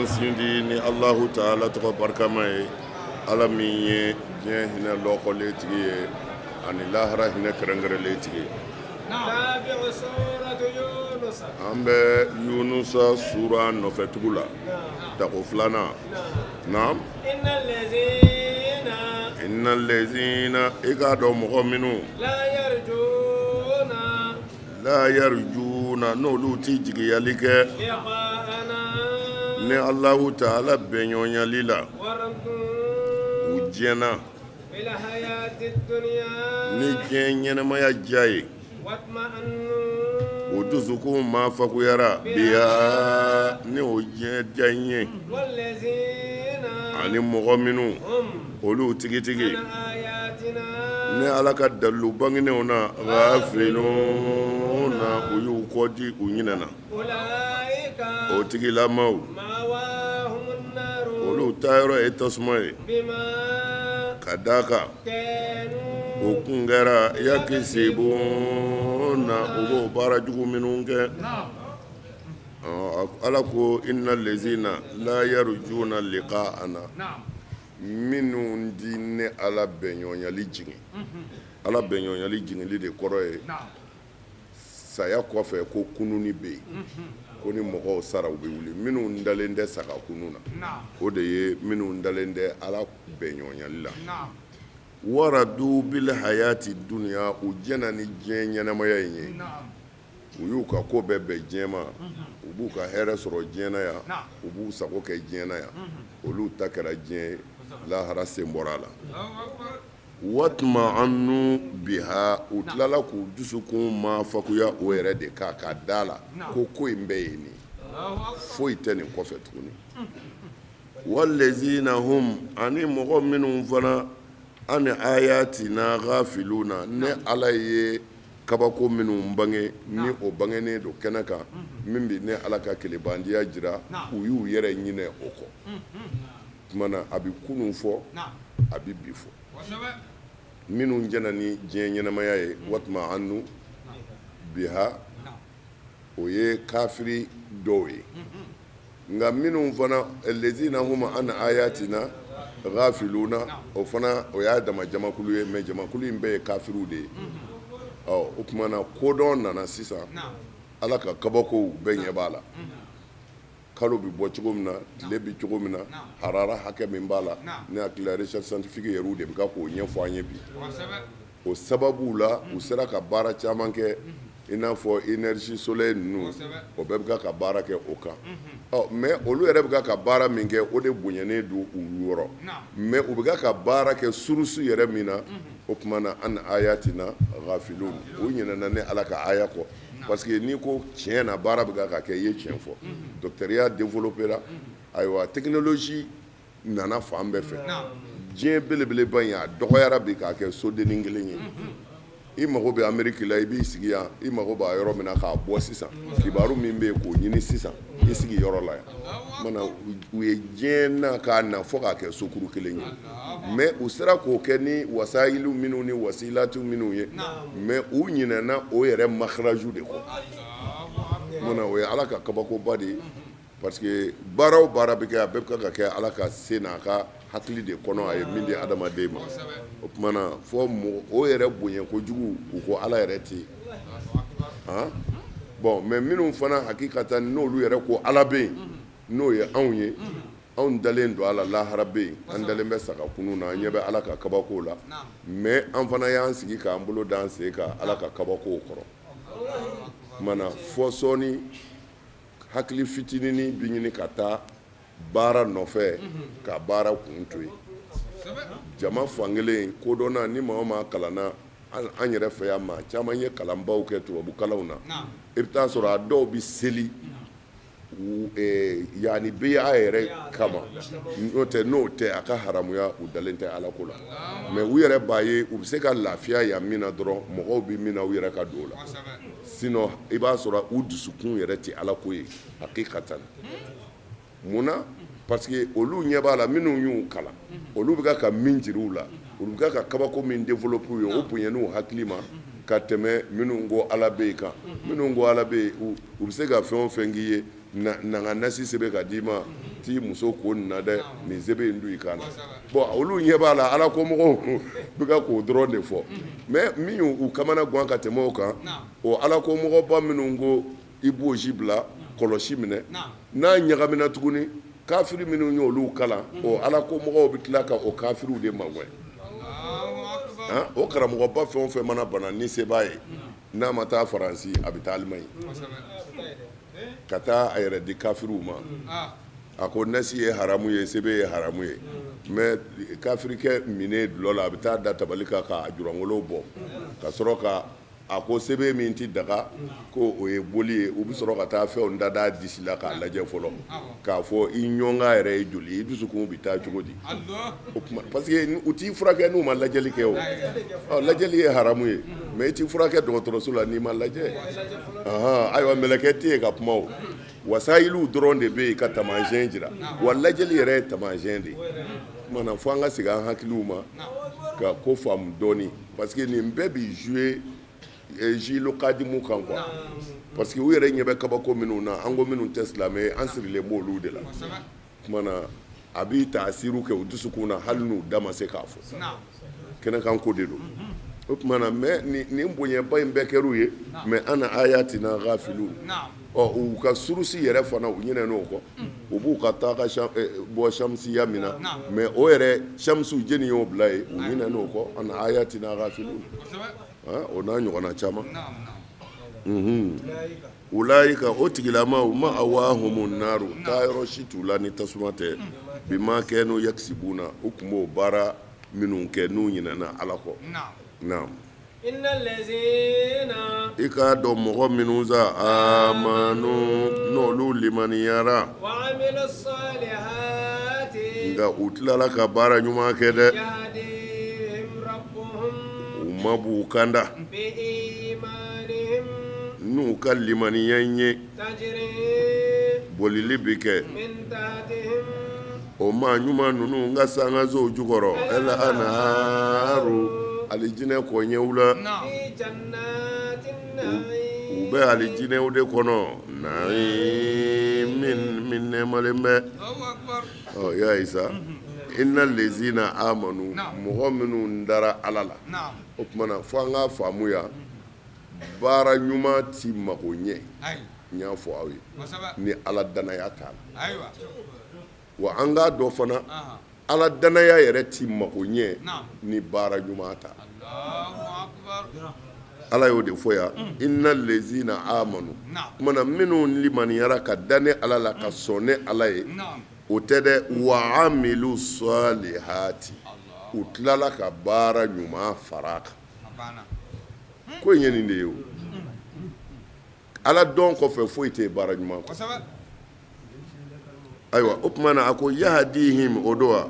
An sindi ni Alahu taala tɔgɔ barikama ye, Ala min ye diɲɛ hinɛ lɔkɔlen tigi ye ani lahara hinɛ kɛrɛnkɛrɛnlen tigi ye. An bɛ Yunusa sura nɔfɛtugu la, tako filanan. Naam. Inna lezina i k'a dɔn mɔgɔ minnu la yarjuna n'olu tɛ jigiyali kɛ ni Alahu taala bɛnɲɔgɔnyali la u diɲɛna ni diɲɛ ɲɛnamaya diya ye u dusukun mafakuyara biha ni o diɲɛ diya in ye ani mɔgɔ minnu olu tigitigi ni Ala ka dalilu bangenenw na gafiluna u y'u kɔ di u ɲinɛna o tigilamaw olu taayɔrɔ ye tasuma ye ka d'a kan o kun kɛra yakisibuna u b'o baara jugu minnu kɛ. Ala ko inna lezina la yarjuna liqa'ana minnu ti ne Ala bɛnɲɔgɔnyali jigin, Ala bɛnɲɔgɔnyali jiginli de kɔrɔ ye saya kɔfɛ ko kununni bɛ yen, ko ni mɔgɔw sara u bɛ wuli. Minnu dalen tɛ sa ka kunun na, o de ye minnu dalen tɛ Ala bɛnɲɔgɔnyali la. Waradu bil hayati dunya u jɛnna ni diɲɛ ɲɛnamaya in ye. U y'u ka ko bɛɛ bɛn diɲɛ ma, u b'u ka hɛrɛ sɔrɔ diɲɛ na yan, u b'u sago kɛ diɲɛ na yan, olu ta kɛra diɲɛ ye, lahara sen bɔra a la. Watma'annu biha u tilala k'u dusukun mafakuya o yɛrɛ de kan ka da la ko ko in bɛɛ ye nin foyi tɛ nin kɔfɛ tuguni. Walezina hum ani mɔgɔ minnu fana an ayatina gafiluna ne Ala ye kabako minnu bange ni o bangenen don kɛnɛ kan min bɛ ne Ala ka kelenbandiya jira u y'u yɛrɛ ɲinɛ o kɔ. Tuma na a bɛ kunun fɔ a bɛ bi fɔ minnu jɛnna ni diɲɛ ɲɛnamaya ye watma'annu biha o ye kafiri dɔw ye nka minnu fana lezina hum an ayatina gafiluna o fana o y'a dama jamakulu ye mais jamakulu in bɛɛ ye kafiriw de ye. Ɔ o tuma na kodɔn nana sisan, Ala ka kabakow bɛɛ ɲɛ b'a la, kalo bɛ bɔ cogo min na, tile bɛ cogo min na, harara hakɛ min b'a la. Ne hakili la recherche scientifique yɛrɛw de bɛ ka k'o ɲɛfɔ an ye bi. O sababu la u sera ka baara caman kɛ, i n'a fɔ énergie solaire ninnu, o bɛɛ bɛ ka baara kɛ o kan. Ɔ mais olu yɛrɛ bɛ ka baara min kɛ, o de bonyanen don u yɔrɔ, mais u bɛ ka baara kɛ source yɛrɛ min na, o tuma na an ayatina gafilun, u ɲinɛna ne Ala ka aya kɔ. Parce que n'i ko tiɲɛ na baara bɛ ka kɛ, i ye tiɲɛ fɔ. Docteurya développé ra, ayiwa, technologie nana fan bɛɛ fɛ. Diɲɛ belebeleba in, a dɔgɔyara bi k'a kɛ sodennin kelen ye. I mago bɛ Ameriki la, i b'i sigi yan, i mago b'a yɔrɔ min na k'a bɔ sisan, kibaru min bɛ yen k'o ɲini sisan i sigi yɔrɔ la yan. Mana u ye diɲɛ na k'a na fo k'a kɛ sokuru kelen ye, mais u sera k'o kɛ ni wasayilu minnu ni wasilatu minnu ye, mais u ɲinɛna o yɛrɛ makaraju de kɔ. Munna? O ye Ala ka kabakoba de ye, parce que baara o baara bɛ kɛ, a bɛɛ bɛ ka kɛ Ala ka se n'a ka hakili de kɔnɔ, a ye min di adamaden ma. O tuma na fɔ o yɛrɛ bonya kojugu, u ko Ala yɛrɛ tɛ yen. Bon, mais minnu fana hakikatan n'olu yɛrɛ ko Ala bɛ yen, n'o ye anw ye, anw dalen don a la lahara bɛ yen, an dalen bɛ sa ka kunun na, an ɲɛ bɛ Ala ka kabakow la, mais an fana y'an sigi k'an bolo d'an sen kan Ala ka kabakow kɔrɔ. Tuma na fɔ sɔɔni hakili fitinin bɛ ɲini ka taa baara nɔfɛ ka baara kun to yen. Jama fankelen kodɔnna ni maa o maa kalanna, an yɛrɛ fɛ yan maa caman ye kalanbaw kɛ tubabu kalanw na, i bɛ taa sɔrɔ a dɔw bɛ seli yanni bɛ a yɛrɛ kama, n'o tɛ n'o tɛ a ka haramuya, u dalen tɛ Ala ko la. Mais u yɛrɛ b'a ye u bɛ se ka lafiya yan min na dɔrɔn, mɔgɔw bɛ min na, u yɛrɛ ka don o la. Sinon i b'a sɔrɔ u dusukun yɛrɛ tɛ Ala ko ye hakikatan. Mun na? Parce que olu ɲɛ b'a la minnu y'u kalan, olu bɛ ka min jira u la, olu bɛ ka kabako min développer u ye, o bonyana u hakili ma ka tɛmɛ minnu ko Ala bɛ yen kan. Minnu ko Ala bɛ yen, u bɛ se ka fɛn o fɛn k'i ye, na ka nasi sɛbɛn ka d'i ma. T'i muso ko nin na dɛ, nin sebe in don i kan na. Bon, olu ɲɛ b'a la, ala ko mɔgɔw bɛ ka k'o dɔrɔn de fɔ. Mais min y'u kamana gan ka tɛmɛ o kan, o ala ko mɔgɔba minnu ko i bougie bila, kɔlɔsi minɛ, n'a ɲagamina tuguni, kafiri minnu y'olu kalan, o ala ko mɔgɔw bɛ tila ka o kafiriw de magɛn. O karamɔgɔba fɛn o fɛn mana bana ni se b'a ye, n'a ma taa Faransi, a bɛ taa Alimaɲi ka taa a yɛrɛ di kafiriw ma. A ko nasi ye haramu ye, sebe ye haramu ye. Mais kafirikɛ minen dulɔ la, a bɛ taa da tabali kan k'a jurangolo bɔ ka sɔrɔ ka a ko sebe min tɛ daga, ko o ye boli ye. U bɛ sɔrɔ ka taa fɛnw da da disi la k'a lajɛ fɔlɔ, k'a fɔ i ɲɔnkan yɛrɛ ye joli, i dusukun bɛ taa cogo di? Parce que u t'i furakɛ n'u ma lajɛli kɛ. O lajɛli ye haramu ye, mais i t'i furakɛ dɔgɔtɔrɔso la n'i ma lajɛ. Ayiwa, mɛlɛkɛ tɛ yen ka kuma, o wasayilu dɔrɔn de bɛ yen ka taamasiyɛn jira. Wa lajɛli yɛrɛ ye taamasiyɛn de ye. O tuma na, fo an ka segin an hakiliw ma ka ko faamu dɔɔnin, parce que nin bɛɛ bɛ jouer jilu kadimu kan quoi, parce que u yɛrɛ ɲɛ bɛ kabako minnu na, an ko minnu tɛ silamɛ, an sirilen b'olu de la. O tuma na, a b'i taasiru kɛ u dusukun na, hali n'u da ma se k'a fɔ. Kɛnɛkan ko de don. O tuma na, mais nin bonyaba in bɛɛ kɛr'u ye, mais an ayatina gafilun. Ɔ, u ka source yɛrɛ fana, u ɲinɛn'o kɔ. U b'u ka taa ka bɔ shamsiya min na, mais o yɛrɛ shamsu, jɛni y'o bila yen? U ɲinɛn'o kɔ. An ayatina gafilun, o n'a ɲɔgɔnna caman. Ulayika, o tigilamaw, ma'awahumu naru, taa yɔrɔ si t'u la ni tasuma tɛ. Bima kanu yakisibuna, u tun b'o baara minnu kɛ n'u ɲinɛna Ala kɔ. Naam, i k'a dɔn mɔgɔ minnu sa amanu, n'olu limaniyara, nka u tilala ka baara ɲuman kɛ dɛ, u ma b'u kanda n'u ka limaniya in ye, bolili bɛ kɛ o maa ɲuman ninnu ka sangasow jukɔrɔ, el anharu, alijinɛ kɔɲɛw la. U bɛ alijinɛw de kɔnɔ, naim, min nɛɛmalen bɛ. Ɔ ya Isa, inna lezina amanu, mɔgɔ minnu dara Ala la. O tuma na, fo an k'a faamu yan, baara ɲuman ti mago ɲɛ. N y'a fɔ aw ye, ni Ala danaya t'a la. Wa an k'a dɔn fana, Ala danaya yɛrɛ ti mago ɲɛ ni baara ɲuman t'a la. Ala y'o de fɔ yan, inna lezina amanu. Tuma na, minnu limaniyara ka da ne Ala la, ka sɔn ne Ala ye, o tɛ dɛ, wa amilu salihati, u tilala ka baara ɲuman fara a kan. Ko in ye nin de ye. O Ala dɔn kɔfɛ, foyi tɛ baara ɲuman kɔ. Ayiwa, o tuma na, a ko yahadihim, o don wa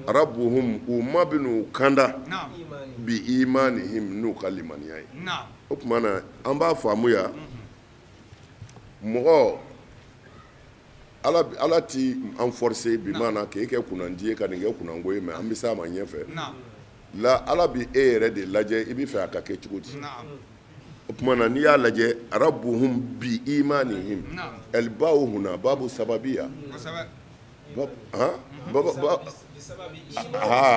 rabuhum, u ma bɛn'u kanda bi imanihim, n'u ka limaniya ye. O tuma na, an b'a faamu yan, mɔgɔ Ala ti an forcer bi maana k'e kɛ kunnandi ye, ka nin kɛ kunnango ye. Mais an bɛ s'a ma ɲɛfɛ la. Ala bɛ e yɛrɛ de lajɛ, i bɛ fɛ a ka kɛ cogo di? O tuma na, n'i y'a lajɛ, rabuhum bi imanihim, albawu huna babu sababiya.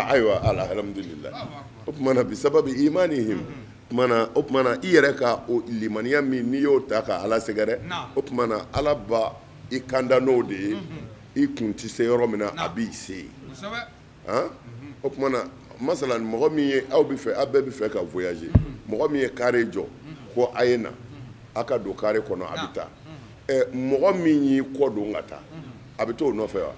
Ayiwa, alhamdulillah. O tuma na, bi sababi imanihim. O tuma na, i yɛrɛ ka o limaniya min n'i y'o ta ka Ala sɛgɛrɛ, o tuma na, Ala ba i kanda n'o de ye. I kun tɛ se yɔrɔ min na, a b'i se yen. O tuma na, masalan, mɔgɔ min ye, aw bɛ fɛ, aw bɛɛ bɛ fɛ ka voyager, mɔgɔ min ye car jɔ ko a ye na, a ka don car kɔnɔ, a bɛ taa. Mɔgɔ min y'i kɔ don ka taa, a bɛ t'o nɔfɛ wa?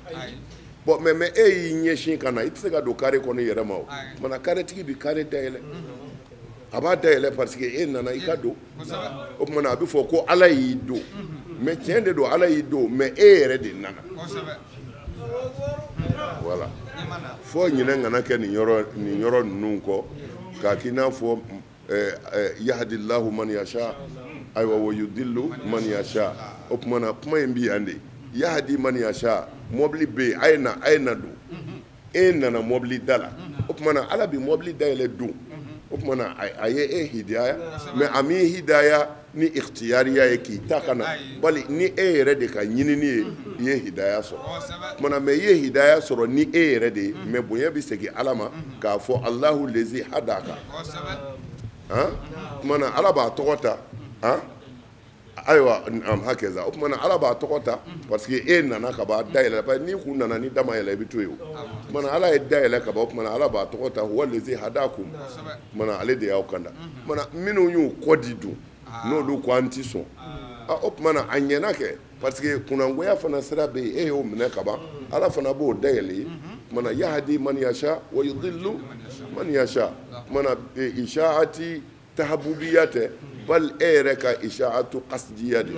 Bon, mais e y'i ɲɛsin ka na, i tɛ se ka don car kɔnɔ i yɛrɛ ma. O tuma na, karetigi bɛ car dayɛlɛ, a b'a dayɛlɛ parce que e nana, i ka don. O tuma na, a bɛ fɔ ko Ala y'i don, mais tiɲɛ de don, Ala y'i don, mais e yɛrɛ de nana. Voilà, fo ɲinɛ kana kɛ nin yɔrɔ ninnu kɔ k'a k'i n'a fɔ yahdilahu man yasha, ayiwa, wa yudillu man yasha. O tuma na, kuma in bɛ yan de, yahdi man yasha. Mɔbili bɛ yen, a ye na, a ye na don. E nana mɔbili da la, o tuma na, Ala bɛ mɔbili dayɛlɛ don. O O tuma na a ye e hidaya mais a m'i hidaya ni ikhtiyariya ye k'i ta ka na bali ni e yɛrɛ de ka ɲinini ye i ye hidaya sɔrɔ o tuma na mais i ye hidaya sɔrɔ ni e yɛrɛ de ye mais bonya bɛ segin Ala ma k'a fɔ Alahu lezi hadaka tuma na Ala b'a tɔgɔ ta ayiwa hakaza o tuma na Ala b'a tɔgɔ ta parce que e nana ka ban da yɛlɛ parce que n'i kun nana ni da ma yɛlɛ i bɛ to yen o tuma na Ala ye da yɛlɛ ka ban o tuma na Ala b'a tɔgɔ ta huwa lezi hadakum o tuma na ale de y'aw kanda o tuma na minnu y'u kɔ di dun n'olu ko an tɛ sɔn o tuma na a ɲɛna kɛ parce que kunnangoya fana sira bɛ yen e y'o minɛ ka ban Ala fana b'o da yɛlɛ i ye o tuma na yahadi man yasha wa yudillu man yasha o tuma na ishaati tahabubiya tɛ bali e yɛrɛ ka ishaatu kasidiya de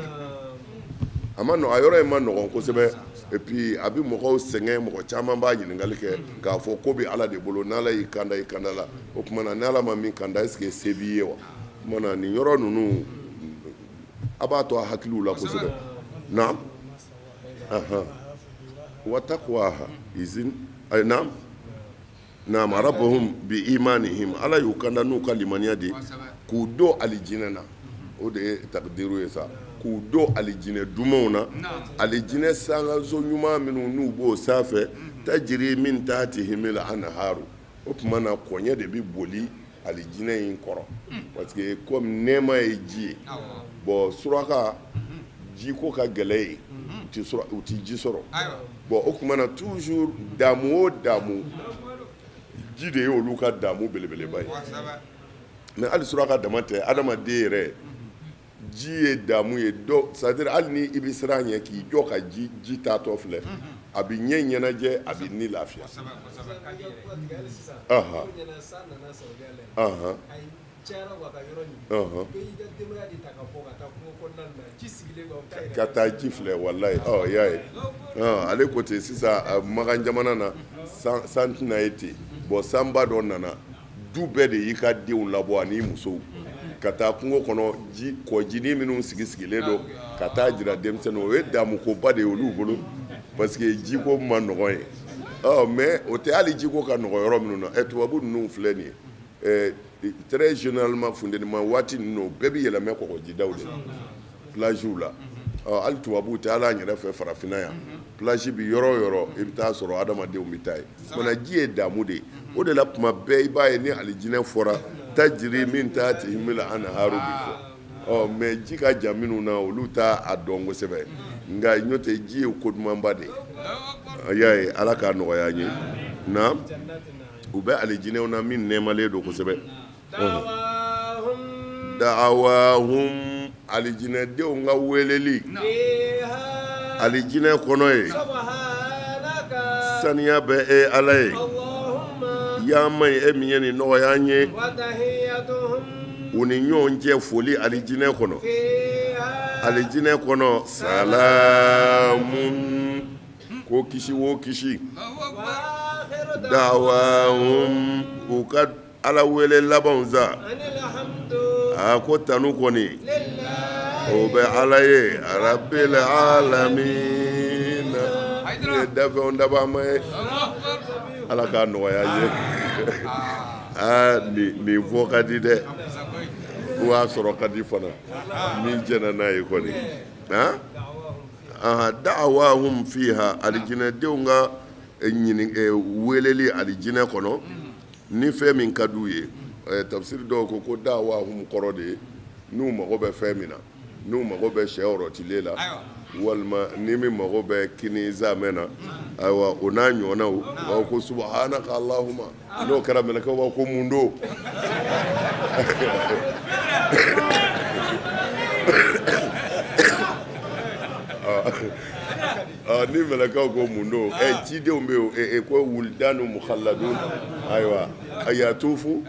a ma a yɔrɔ in ma nɔgɔn kosɛbɛ et puis a bɛ mɔgɔw sɛgɛn mɔgɔ caman b'a ɲininkali kɛ k'a fɔ ko bɛ Ala de bolo n'Ala y'i kanda i kanda la o tuma na n'Ala ma min kanda est ce que se b'i ye wa o tuma na nin yɔrɔ ninnu a b'a to a hakiliw la kosɛbɛ naam wa taqwaha izin naam Naam rabbahum bi imanihim Ala y'u kanda n'u ka limaniya de ye k'u don alijinɛ na o de ye takdiru ye sa k'u don alijinɛ dumanw na alijinɛ sankanso ɲuman minnu n'u b'o sanfɛ tajiri min tahtihimil anharu o tuma na kɔɲɛ de bɛ boli alijinɛ in kɔrɔ parce que comme nɛɛma ye ji ye bon suraka jiko ka gɛlɛn yen u tɛ ji sɔrɔ bon o tuma na toujours damu o damu ji de ye olu ka damu belebeleba ye mais hali suraka dama tɛ adamaden yɛrɛ ji ye damu ye c'est à dire hali ni i bɛ siran ɲɛ k'i jɔ ka ji ji taatɔ filɛ a bɛ ɲɛ ɲɛnajɛ a bɛ ni lafiya ka taa ji filɛ walayi i y'a ye ale ko ten sisan Makan jamana na san tɛ na ye ten bon sanba dɔ nana du bɛɛ de y'i ka denw labɔ ani musow ka taa kungo kɔnɔ ji kɔjinin minnu sigi sigilen don ka taa jira denmisɛnninw o ye damukoba de ye olu bolo parce que jiko ma nɔgɔ ye mais o tɛ hali jiko ka nɔgɔ yɔrɔ minnu na tubabu ninnu filɛ nin ye très généralement funtenima waati ninnu bɛɛ bɛ yɛlɛmɛ kɔgɔjidaw de la plagew la hali tubabuw tɛ hali an yɛrɛ fɛ farafinna yan plage bɛ yɔrɔ o yɔrɔ i bɛ taa sɔrɔ adamadenw bɛ taa yen mana ji ye damu de ye o de la tuma bɛɛ i b'a ye ni alijinɛ fɔra tajiri min tahtihimil anharu bi fɔ ɔ mais ji ka jan minnu na olu t'a dɔn kosɛbɛ nka n'o tɛ ji ye ko dumanba de ye i y'a ye Ala k'a nɔgɔya an ye na u bɛ alijinɛw na min nɛɛmalen don kosɛbɛ da'awahum alijinɛdenw ka weleli alijinɛ kɔnɔ ye saniya bɛ e Ala ye ya ma e min ye nin nɔgɔya an ye u ni ɲɔgɔn cɛ foli alijinɛ kɔnɔ alijinɛ kɔnɔ salamun ko kisi wo kisi da'awahum u ka Ala wele labanw sa a ko tanu kɔni o bɛ Ala ye rabbil alamina ye dafɛnw dabaa ma ye Ala k'a nɔgɔya an ye aa nin fɔ ka di dɛ wa sɔrɔ ka di fana min jɛnna n'a ye kɔni da'awahum fiha alijinɛdenw ka weleli alijinɛ kɔnɔ ni fɛn min ka d'u ye tafsiri dɔw ko ko da'awahum kɔrɔ de ye n'u mago bɛ fɛn min na n'u mago bɛ shɛ rɔtilen la walima ni min mago bɛ kini zamɛ na ayiwa o n'a ɲɔgɔnnaw u b'a fɔ ko subhanaka Allahumma n'o kɛra mɛlɛkɛw b'a fɔ ko mun don ni mɛlɛkɛw ko mun don ɛ cidenw bɛ yen ko wuldanu mukhalladun ayiwa yatufu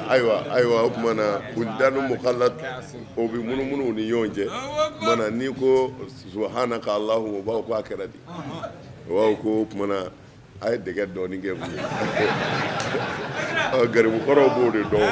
ayiwa ayiwa o tuma na wuldanu mukhallad o bɛ munumunu u ni ɲɔgɔn cɛ o tuma na n'i ko subhanaka Allahumma u b'a fɔ ko a kɛra di u b'a fɔ ko o tuma na a ye dɛgɛ dɔɔnin kɛ garibu kɔrɔw b'o de dɔn.